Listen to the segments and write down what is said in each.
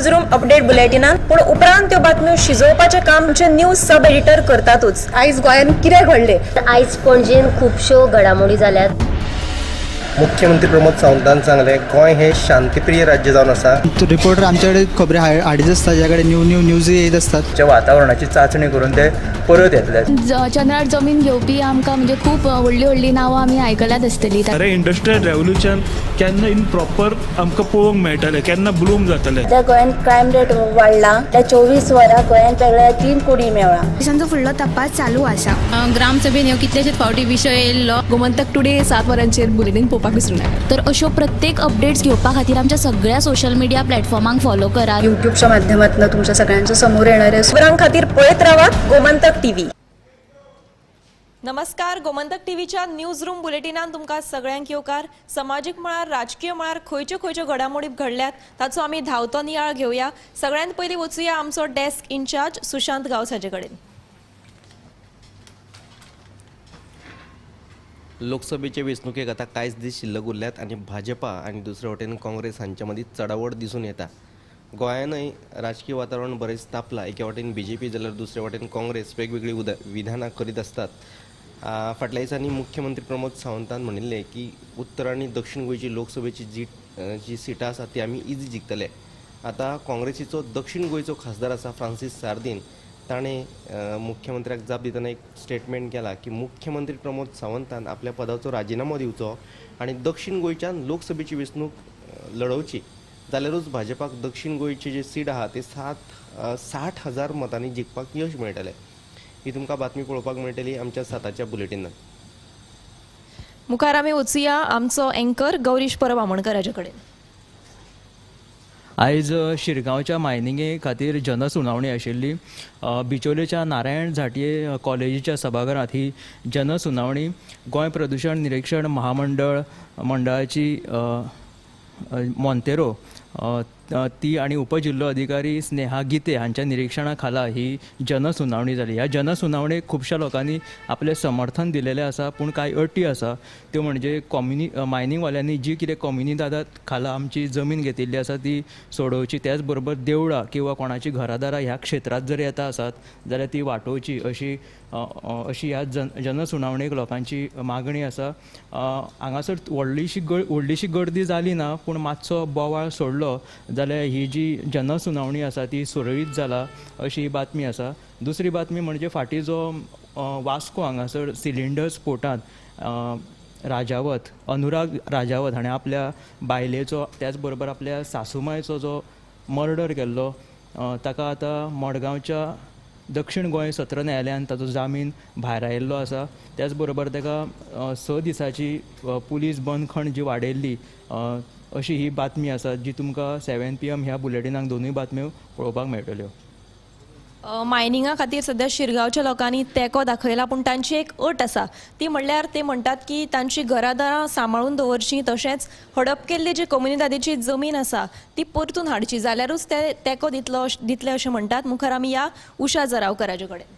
News room update बुलेटिनान, पूण उपरांत त्यो बातम्यो शिजोवपाचें काम आमचे न्यूज सब एडिटर करतातूच. आयज गोंयांत कितें घडलें? आयज पणजेन खुबश्यो घडामोडी जाल्यात. मुख्यमंत्री प्रमोद सावंतान सांगलें, गोंय हें शांतीप्रिय राज्य जावन आसा. रिपोर्टर आमच्याकडे खबरी हाडीत आसता, ज्या कडेन न्यू न्यू न्यूज येत आसतात. वातावरणाची चांचणी करून ते परत येतले. चंद्रार जमीन घेवपी आमकां म्हणजे खूब व्हडलीं व्हडलीं नांवां आमी आयकल्यात आसतलीं. खरें इंडस्ट्रियल रेवोल्युशन केन्ना इन प्रॉपर आमकां पळोवंक मेळटलें, केन्ना ब्लूम जातलें? सध्या गोंयांत क्रायम रेट वाडला. त्या 24 वरां गोंयांत वेगळ्या 3 कुडी मेळ्ळा. पोलिसांचो फुडलो तपास चालू आसा. ग्रामसभेन ह्यो कितलेशेच फावटी विशय येयल्लो. गोमंतक टुडे 7 वरांचेर बुलेटीन पळोवपाक विसरूं नाका. तर अश्यो प्रत्येक अपडेट्स घेवपा खातीर आमच्या सगळ्या सोशल मिडिया प्लॅटफॉर्मांक फॉलो करात. युट्यूबच्या माध्यमातून तुमच्या सगळ्यांच्या समोर येणारे खबरां खातीर पळयत रावात गोमंतक टीव्ही. नमस्कार, गोमंतक टीव्हीच्या न्यूज रूम बुलेटिनान तुमकां सगळ्यांक येवकार. समाजीक मळार, राजकीय मळार खंयच्यो खंयच्यो घडामोडी घडल्यात ताचो आमी धांवतो नियाळ घेवया. सगळ्यांत पयलीं वचुया आमचो डेस्क इन्चार्ज सुशांत गांवस हाचे कडेन. लोकसभेचे वेंचणुकेक आतां कांयच दीस शिल्लक उरल्यात आनी भाजपा आनी दुसरे वटेन काँग्रेस हांच्या मदीं चडावड दिसून येता. गोंयानय राजकीय वातावरण बरेंच तापलां. एके वटेन बीजेपी जाल्यार दुसरे वटेन काँग्रेस वेगवेगळीं विधानां करीत आसतात. फाटल्या दिसांनी मुख्यमंत्री प्रमोद सावंतान म्हणिल्लें की उत्तर आनी दक्षिण गोंयची लोकसभेची जी सिटां आसा ती आमी इजी जिखतले. आतां काँग्रेसीचो दक्षिण गोंयचो खासदार आसा फ्रांसीस सार्दीन, ताणें मुख्यमंत्र्याक जाप दितना एक स्टेटमेंट केला की मुख्यमंत्री प्रमोद सावंतान आपल्या पदाचो राजिनामो दिवचो आनी दक्षिण गोंयच्यान लोकसभेची वेंचणूक लडोवची, जाल्यारूच भाजपाक दक्षिण गोंयची जे सीट आहा ते 60,000 मतांनी जिखपाक यश मेळटलें. ही तुमकां बातमी पळोवपाक मेळटली आमच्या 7च्या बुलेटिनान. मुखार आमी वचुया आमचो एंकर गौरीश परब आमोणकर हाचे कडेन. आयज शिरगांवच्या मायनिंगे खातीर जनसुनावणी आशिल्ली. बिचोलेच्या नारायण झांटये कॉलेजीच्या सभाघरांत ही जनसुनावणी गोंय प्रदूशण निरीक्षण महामंडळ मंडळाची मोंतेरो ती आनी उपजिल्लो अधिकारी स्नेहा गीते हांच्या निरीक्षणा खाला ही जनसुनावणी जाली. ह्या जनसुनावणेक खुबश्या लोकांनी आपलें समर्थन दिलेलें आसा, पूण कांय अटी आसा त्यो म्हणजे मायनिंगवाल्यांनी जी कितें कम्युनिदादा खाला आमची जमीन घेतिल्ली आसा ती सोडोवची, त्याच बरोबर देवळां किंवा कोणाची घरादारां ह्या क्षेत्रांत जर येता आसात जाल्यार ती वाटोवची अशी अशी ह्या जनसुनावणेक लोकांची मागणी आसा. हांगासर व्हडलीशी गर्दी जाली ना, पूण मातसो बोवाळ सोडलो जाल्यार ही जी जनसुनावणी आसा ती सुरळीत जाला अशी ही बातमी आसा. दुसरी बातमी म्हणजे फाटीं जो वास्को हांगासर सिलिंडर स्पोटांत राजावत, अनुराग राजावत हाणें आपल्या बायलेचो त्याच बरोबर आपल्या सासूमायचो जो मर्डर केल्लो ताका आतां मडगांवच्या दक्षिण गोंय सत्र न्यायालयान ताचो जामीन भायर आयिल्लो आसा. त्याच बरोबर ताका 6 दिसांची पुलीस बंदखण जी वाडयल्ली अशी ही बातमी आसा जी तुमकां 7 PM ह्या बुलेटिनाक दोनूय बातम्यो पळोवपाक मेळटल्यो. मायनिंगा खातीर सध्या शिरगांवच्या लोकांनी तेंको दाखयला, पूण तांची एक अट आसा ती म्हणल्यार ते म्हणटात की तांची घरादारां सांबाळून दवरची, तशेंच हडप केल्ली जी कोमुनिदादीची जमीन आसा ती परतून हाडची, जाल्यारूच ते तेंको दितले अशें म्हणटात. मुखार आमी या उषा जरावकराचे कडेन.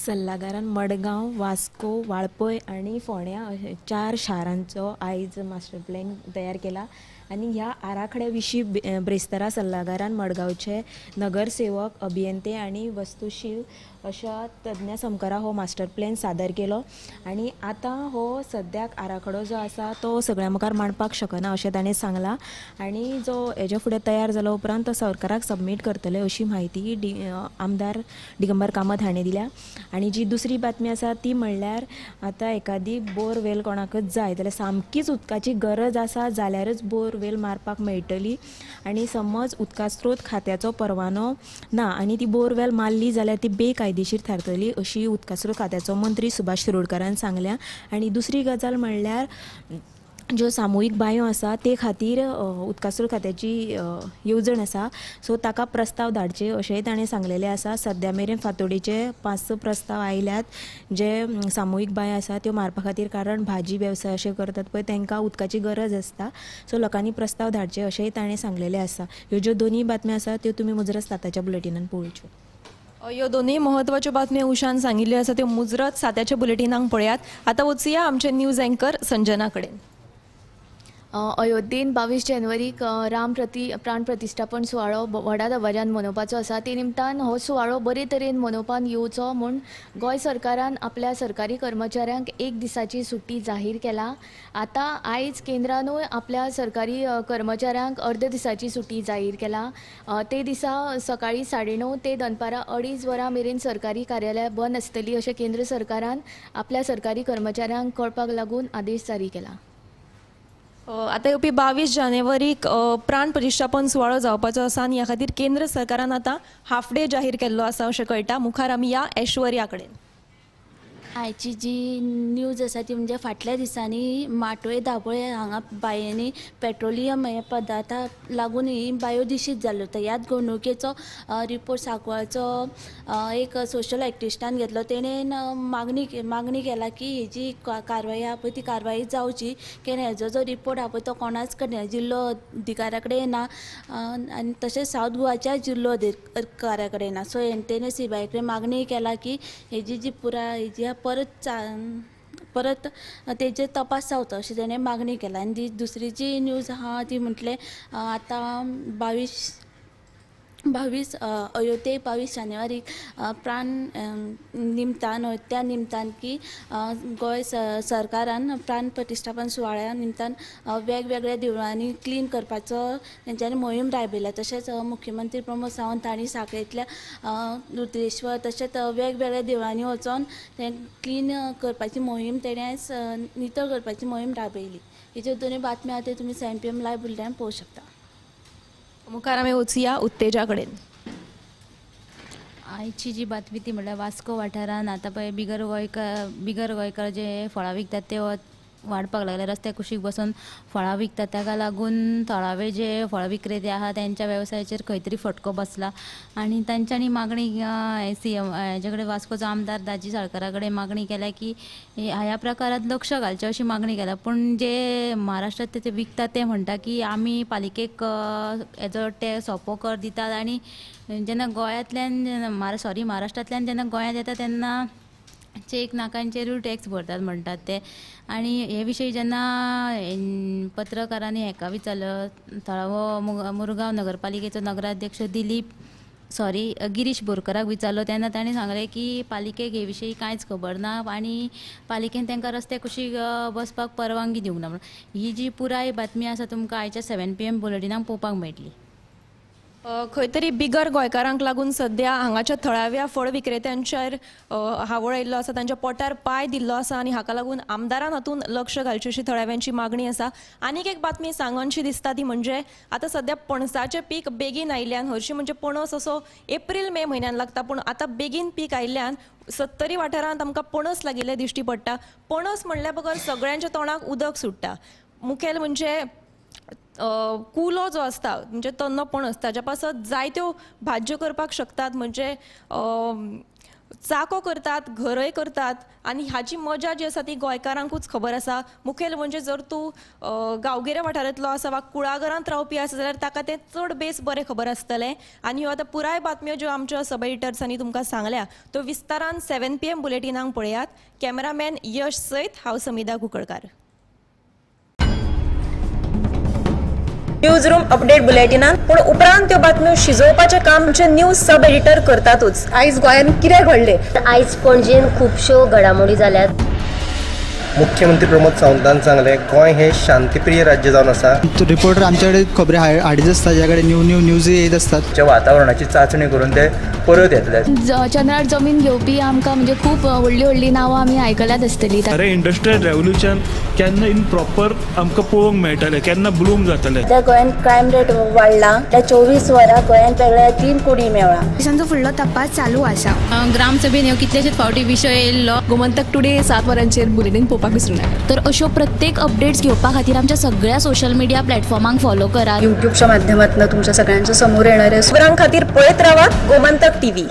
सल्लागारान मडगांव, वास्को, वाळपय आनी फोंड्या अशे 4 शारांचो आयज मास्टर प्लॅन तयार केला आनी ह्या आराखड्या विशीं ब्रेस्तारा सल्लागारान मडगांवचे नगरसेवक, अभियंते आनी वस्तुशील अशा तज्ञा समकारा हो मास्टर प्लॅन सादर केलो आनी आतां हो सद्याक आराखडो जो आसा तो सगळ्या मुखार मांडपाक शकना अशें ताणें सांगलां आनी जो हेज्या फुडें तयार जालो उपरांत तो सरकाराक सबमीट करतले अशी म्हायती आमदार दिगंबर कामत हाणें दिल्या. आनी जी दुसरी बातमी आसा ती म्हणल्यार आतां एकादी बोरवेल कोणाकच जाय जाल्यार सामकीच उदकाची गरज आसा जाल्यारच बोरवेल मारपाक मेळटली आनी समज उदका स्रोत खात्याचो परवानो ना आनी ती बोरवेल मारली जाल्यार ती बेकायदेशीर थारतली अशी उदका स्रोत खात्याचो मंत्री सुभाष शिरोडकारान सांगल्या. आनी दुसरी गजाल म्हणल्यार ज्यो सामुहीक बांयो आसा ते खातीर उदका स्रोत खात्याची येवजण आसा, सो ताका प्रस्ताव धाडचे अशेंय ताणें सांगलेलें आसा. सद्या मेरेन फातोडेचे 5-6 प्रस्ताव आयल्यात जे सामुहीक बांयो आसा त्यो मारपा खातीर, कारण भाजी वेवसाय अशें करतात पळय तांकां उदकाची गरज आसता, सो लोकांनी प्रस्ताव धाडचे अशेंय ताणें सांगलेलें आसा. ह्यो ज्यो दोनूय बातम्यो आसा त्यो तुमी मुजरत 7च्या बुलेटिनान पळोवच्यो. ह्यो दोनूय म्हत्वाच्यो बातम्यो उषान सांगिल्ल्यो आसा त्यो मुजरत 7च्या बुलेटिनाक पळयात. आतां वचुया आमचे न्यूज एंकर संजना कडेन. अयोध्येन 22 जानेवारीक राम प्राण प्रतिश्ठापन सुवाळो व्हडा दबाज्यान मनोवपाचो आसा. ते निमतान हो सुवाळो बरे तरेन मनोवपाक येवचो म्हूण गोंय सरकारान आपल्या सरकारी कर्मचाऱ्यांक एक दिसाची सुटी जाहीर केला. आतां आयज केंद्रानूय आपल्या सरकारी कर्मचाऱ्यांक अर्द दिसाची सुटी जाहीर केला. ते दिसा सकाळी 9:30 ते दनपारां 2:30 वरां मेरेन सरकारी कार्यालयां बंद आसतली अशें केंद्र सरकारान आपल्या सरकारी कर्मचाऱ्यांक कळपाक लागून आदेश जारी केला. आतां येवपी 22 जानेवारीक प्राण प्रतिश्ठापन सुवाळो जावपाचो आसा आनी ह्या खातीर केंद्र सरकारान आतां हाफ डे जाहीर केल्लो आसा अशें कळटा. मुखार आमी या ऐश्वर्या कडेन. आयची जी न्यूज आसा ती म्हणजे फाटल्या दिसांनी माटोळे दाबोळे हांगा बांयांनी पेट्रोलियम हे पदार्थाक लागून ही बांयो दुशीत जाल्यो. तर ह्याच घडणुकेचो रिपोर्ट सांकवाळचो एक सोशल एक्टिविस्टान घेतलो. तेणेन मागणी केला की ही जी कारवाई आहा पळय ती कारवाई जावची, कित्याक हेजो जो रिपोर्ट आहा पळय तो कोणाच कडेन जिल्लो अधिकाऱ्या कडेन ना आनी तशेंच सावथ गोवाच्या जिल्लो अधिकाऱ्या कडेन ना. सो तेणें सीबीआय कडेन मागणी केला की हेजी जी पुराय हेजी परत तेजेर तपास जावचो अशें तेणें मागणी केला. आनी ती दुसरी जी न्यूज आहा ती म्हटलें आतां 22 अयोध्येक 22 जानेवारीक प्राण निमतान त्या निमतान की गोंय सरकारान प्राण प्रतिश्ठापन सुवाळ्या निमतान वेगवेगळ्या देवळांनी क्लीन करपाचो तेंच्यांनी मोहीम राबयल्या. तशेंच मुख्यमंत्री प्रमोद सावंत हांणी सांखळेंतल्या रुद्रेश्वर तशेंच वेगवेगळ्या देवळांनी वचोन तें क्लीन करपाची मोहीम तेणें नितळ करपाची मोहीम राबयली. हेच्यो दोनूय बातम्यो आहा त्यो तुमी 7 PM live बुलेटिनान पळोवंक शकता. मुखार आमी वचुया उत्तेजा कडेन. आयची जी बातमी ती म्हणल्यार वास्को वाठारान आतां पळय बिगर गोंयकार जे फळां विकतात ते वाडपाक लागले. रस्त्या कुशीक बसून फळां विकतात, ताका लागून थळावे जे फळ विक्रेते आहा त्यांच्या वेवसायाचेर खंय तरी फटको बसला आनी तांच्यांनी मागणी सीएम हेजे कडेन वास्कोचो आमदार दाजी साळकारा कडेन मागणी केल्या की ह्या प्रकारांत लक्ष घालचें अशी मागणी केल्या. पूण जे महाराष्ट्रांत ते विकतात ते म्हणटा की आमी पालिकेक हेजो ते सोंपो कर दितात आनी जेन्ना गोंयांतल्यान महाराष्ट्रांतल्यान जेन्ना गोंयांत येता तेन्ना चेक नाकांचेरूय टॅक्स भरतात म्हणटात ते. आनी हे विशयी जेन्ना पत्रकारांनी हेका विचारलो थळावो मुरगांव नगरपालिकेचो नगराध्यक्ष गिरीश बोरकराक विचारलो तेन्ना ताणें सांगलें की पालिकेक हे विशयी कांयच खबर ना आनी पालिकेन तांकां रस्त्या कुशीक बसपाक परवानगी दिवंक ना. म्हणून ही जी पुराय बातमी आसा तुमकां आयच्या 7 PM बुलेटिनाक पळोवपाक मेळटली. खंय तरी बिगर गोंयकारांक लागून सद्या हांगाच्या थळाव्या फळ विक्रेत्यांचेर हावळ आयिल्लो आसा, तांच्या पोटार पांय दिल्लो आसा आनी हाका लागून आमदारान हातूंत लक्ष घालचें अशी थळाव्यांची मागणी आसा. आनीक एक बातमी सांगनशी दिसता ती म्हणजे आतां सद्या पणसाचें पीक बेगीन आयिल्ल्यान, हरशीं म्हणजे पणस असो एप्रील मे म्हयन्यान लागता, पूण आतां बेगीन पीक आयिल्ल्यान सत्तरी वाठारांत आमकां पणस लागिल्ले दिश्टी पडटा. पणस म्हणल्या बगर सगळ्यांच्या तोंडाक उदक सुट्टा. मुखेल म्हणजे कुलो जो आसता म्हणजे तन्नो पणस ताच्या पासत जायत्यो भाज्यो करपाक शकतात, म्हणजे चाको करतात, घरय करतात आनी हाची मजा जी आसा ती गोंयकारांकूच खबर आसा. मुखेल म्हणजे जर तूं गांवगिऱ्या वाठारांतलो आसा वा कुळागरांत रावपी आसा जाल्यार ताका तें चड बेस बरें खबर आसतलें. आनी ह्यो आतां पुराय बातम्यो ज्यो आमच्या सब एडिटर्सांनी तुमकां सांगल्या त्यो विस्तारान 7 PM बुलेटिनांक पळयात. कॅमेरामॅन यश सयत हांव Samida Kunkalkar. News room update बुलेटिनान पूण उपरांत त्यो बातम्यो शिजोवपाचें काम आमचे न्यूज सब एडिटर करतातूच. आयज गोंयांत कितें घडलें? आयज पणजेन खुबश्यो घडामोडी जाल्यात. मुख्यमंत्री प्रमोद सावंतान सांगलें गोंय हें शांतीप्रिय राज्य जावन आसा. रिपोर्टर आमचे कडेन खबरी हाडीत आसता, ज्या कडेन न्यू न्यू न्यूज येत आसतात. वातावरणाची चांचणी करून ते परत येतले. चंद्रार जमीन घेवपी आमकां म्हणजे खूब व्हडली व्हडली नांवां आमी आयकल्यात आसतली. अरे इंडस्ट्रियल रेवोल्युशन केन्ना इन प्रॉपर आमकां पळोवंक मेळटलें, केन्ना ब्लूम जातलें. त्या गोंयांत क्रायम रेट वाडला. त्या 24 वरां गोंयांत वेगळ्या 3 कुडी मेळ्ळा. पोलिसांचो फुडलो तपास चालू आसा. ग्रामसभेन ह्यो कितलेशेच फावटी विशय येयल्लो. गोमंतक टुडे 7 वरांचेर बुलेटीन पळोवपाक विसरूं नाका. तर अश्यो प्रत्येक अपडेट्स घेवपा खातीर आमच्या सगळ्या सोशल मिडिया प्लॅटफॉर्मांक फॉलो करात. युट्यूबच्या माध्यमातून तुमच्या सगळ्यांच्या समोर येणाऱ्या खबरां खातीर पळयत रावात गोमंतक टीव्ही.